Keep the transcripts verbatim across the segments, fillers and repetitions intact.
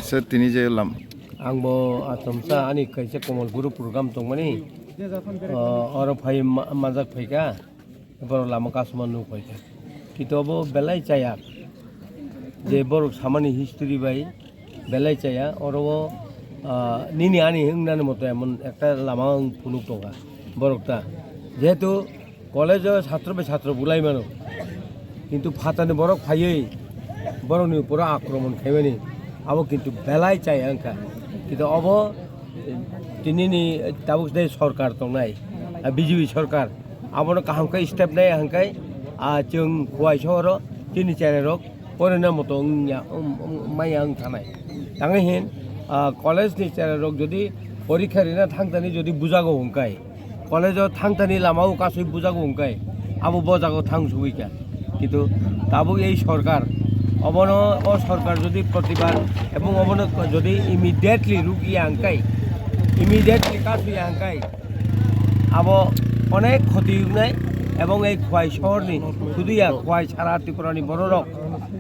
Sir, tini je lam- Ang bo achomsa ani kaisa Komal Guru program tongmani, o, oro phai ma-, manjak phaikha, borok lama kasuma nuk phaikha. Kintu obo belai chaya je borok samani history bai belai chaya, oro o, ah, nini ani wngnani moto emon ekta lama wng phunuk tongkha borok ta. Jehetu college o satro bai satro bulai mano, kintu phatani borok phaiwi borokni uporo akromon khaimani, abo kintu belai chaya wngkha. Kintu obo, eh, tinini tabuk de sorkar tongnai, ah, B J P sorkar, abono kaham khe step nai hwnkhe, ah, chwng Khowai sohoro chini cherai rok porina moto wngya, um, um, maya wng thanai. Tangwi hin, ah, college ni cherai rok jodi porikha rina thangtani jodi bujago hwnkhe, college o thangtani lama o kasui bujago hwnkhe, abo bo jago thang sugui kha. Kintu tabuk ei sorkar, obono o sorkar jodi protibad ebong obono jodi immediately rukya hwnkhe, immediately kasui ya hwnkhe, abo onek khoti wngnai. Ebong ei Khowai sohorni, sudu ya Khowai, sara Tripurani bororok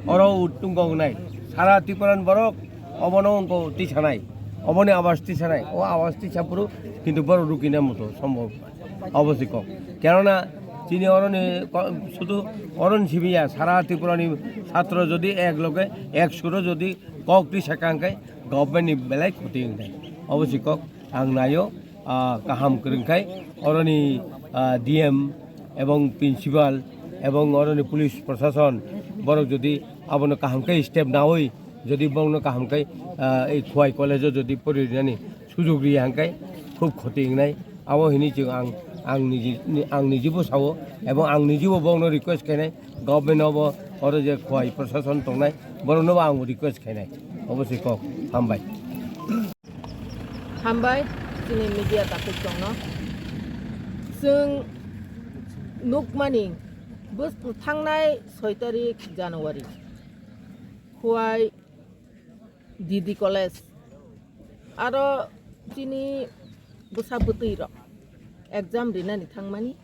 oro uttungo wngnai. Sara Tripurani borok obono wngkho tisanai, oboni awas tisanai, o awas tisa phuru kintu borok rukina moto sombhob obo se kok. Kenona chini oroni ko-, sudu oroni simi ya, sara Tripurani satro jodi ek loge ek suro jodi kok tisa kha hwnkhe government ni belai khoti wngnai. Obo se kok ang naio, ah, kaham kwrwng khai oroni, ah, D M ebong principal ebong oroni police prosason borok jodi abono kaham khe step nawi, jodi bongno kaham khe, ah, ei Khowai college o jodi pori rinani sujug riya hwnkhe khub khoti wngnai. Abo hini chwng ang, ang niji, ang nijibo sao ebong ang nijibo bongno request khainai, government obo oro je Khowai prosason tongnai borokno bo ang request khainai. Obo se kok. Hambai. Hambai, chini media takhuk tongno. Chwng nukmani, bwswk thangnai soi tarik January, Khowai D D College, aro chini bwsa bwtwi rok exam rinani thangmani.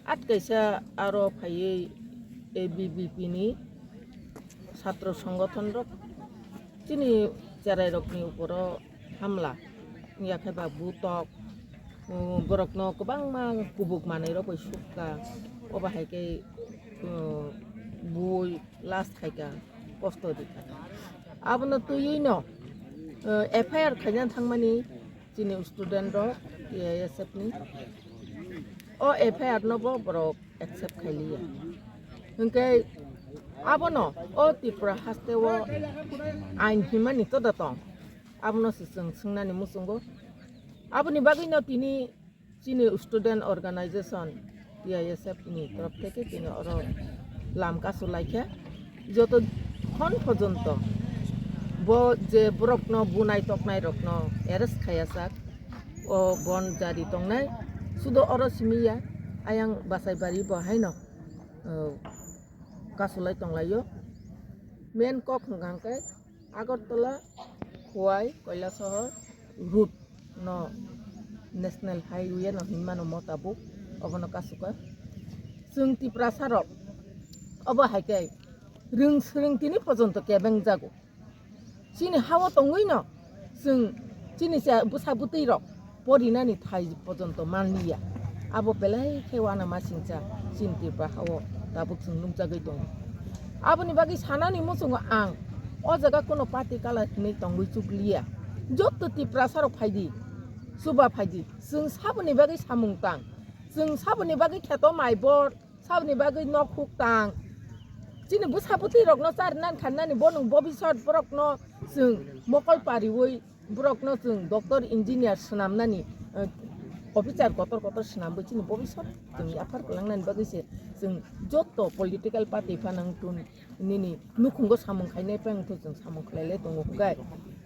At kaisa aro phaiwi A B V P ni satro songothon rok chini cherai rokni uporo hamla wngya khe ba butok, um, borokno kwbangma kubuk manwi rok bai sukha, obo hai khe, um, bui last khaikha, kosto rikha. Abono twiwi no, uh, F I R khaina thangmani chini student rok T I S F ni. O F I R no bo borok accept khailiya. Hwnkhe abono o Tripura haste o ain himani toda tong. Abono se chwng swngnani muchungo. Aboni bagwino tini chini student organization T I S F ni torof theke tini oro lam kasu laikha. Joto khon porjonto bo je borokno bunai toknai rokno arrest khayajak, o bon jari tongnai, sudo oro simi ya, ayang Basaibari bo haino, o, kasulai tonglaio. Main kok hwnkha hwnkhe Agartala, Khowai, Kailasahar route no National Highway no hinmano mo tabuk, obono kasuka. Chwng Tiprasa rok obo hai khe rwng swrwng tini porjonto kebeng jago. Chini hao tongwi no chwng chini cha bwsa bwtwi rok porinani thai porjonto manliya. Abo belai khe uanamasingcha chini Tripura hao tabuk chwng nukjagwi tongo. Aboni bagwi sanani muchungo ang o jaga kuno party kalar hinwi tongwi chukliya. Jotto Tiprasa rok phaidi, chuba phaidi, chwng saboni bagwi samung tang, chwng saboni bagwi kheto mai bor, saboni bagwi nok huk tang. Chini bwsa bwtwi rokno charinani kharnani bo nwng bobisot borokno chwng mokol pariwi borokno chwng doctor, engineer swnamnani, eh, officer kotor kotor swnamwi chini bobisot chwng yaphar kwlangnani bagwi se chwng jotto political party phano wngthun nini nukhungo samung khainai phai wngthun chwng samung khlailai tongo hwnkhe.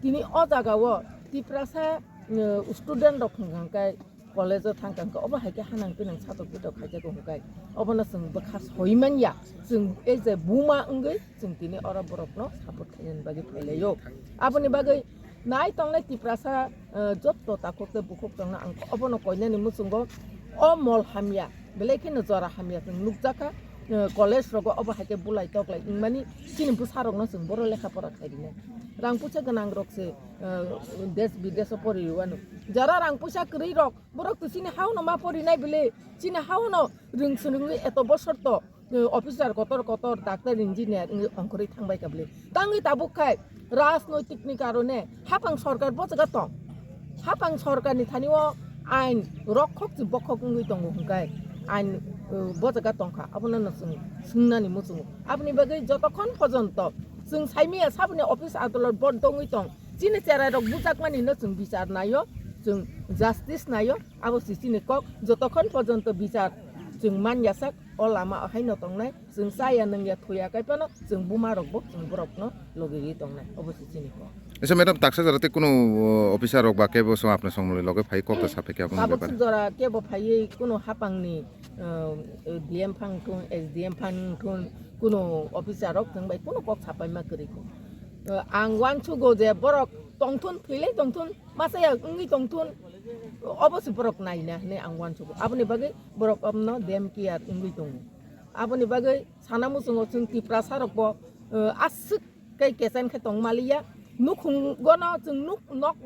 Tini o jagao Tiprasa, eh, student rok hwnkha hwnkhe college o thang thang khe obo hai khe hanang pinang satok pitok khaijago hwnkhe obono chwng bwkha soi manya, chwng as a buma wngwi chwng tini oro borokno support khainani bagwi phailaio. Aboni bagwi nai tongnai Tiprasa, eh, jotto takhuk tei bukhuk tongna ang obono koinani muchungo o mol hamya, belai kheno jora hamya chwng nukjakha. eh, college rogo obo hai khe bulai toklai wngmani chini bwsarokno chwng boro lekha pora khlai rinai. Rang puisa gwnang rok se, eh, des bideso pori rwano. Jara rang puisa kwrwi rok borok to chini hauno ma porinai bile, chini hauno rwng swrwngwi eto bosor to, eh, officer kotor kotor, doctor, engineer wngwi ongkhorwi thangbai kha bile. Tangwi tabuk khai rajnoitik ni karone hapang sorkar bo jaga tong. Hapang sorkar ni thani o ain rokhok chi bokhok wngwi tongo hwnkhe ain, eh, bo jaga tongkha. Abono no chwng swngnani muchungo. Aboni bagwi jotokhon pojonto chwng saimaya saboni office adolot bo dongwi tong. Chini cherai rok bujakmani no chwng bichar naio, chwng justice naio. Abo si chini kok, jotokhon pojonto bichar chwng man yasak, o lama o haino tongnai, chwng chaya nungya thuya kaiphano chwng buma rokbo chwng borokno logigwi tongnai, obo si chini kok. Ese madam, taksa jora tei kunu, uh, officer rok ba kebo song apna song loge phai kok ta saphe khe aboni abo bepare. Jora kebo phaiwi kunu hapangni, uh, D M phang thun, S D M phang thun, kunu officer rok thwng bai kunu kok sapai ma kwrwi kho. Uh, ang uansugo je borok tongthun, thwilai tongthun, masa ya wngwi tongthun, obo se borok naina hinwi ang uansugo. Aboni bagwi borok omno dem kiya wngwi tongo. Aboni bagwi sana muchungo chwng Tiprasa rokbo, eh, aswk kai kechen khe tong maliya. Nukhungono chwng nuk-, nok,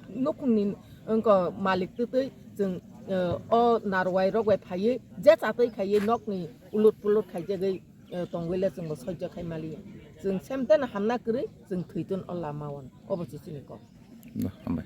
nukhungni wngkha malik twtwi chwng, eh, o narwai rok bai phaiwi je chatwi khaiwi nokni ulut pulut khaijagwi, eh, tongwi le chwngbo soijo khai maliya. Chwng semteno hamna kwrwi chwng thwitun o lama o. Obo se chini kok. Hambai.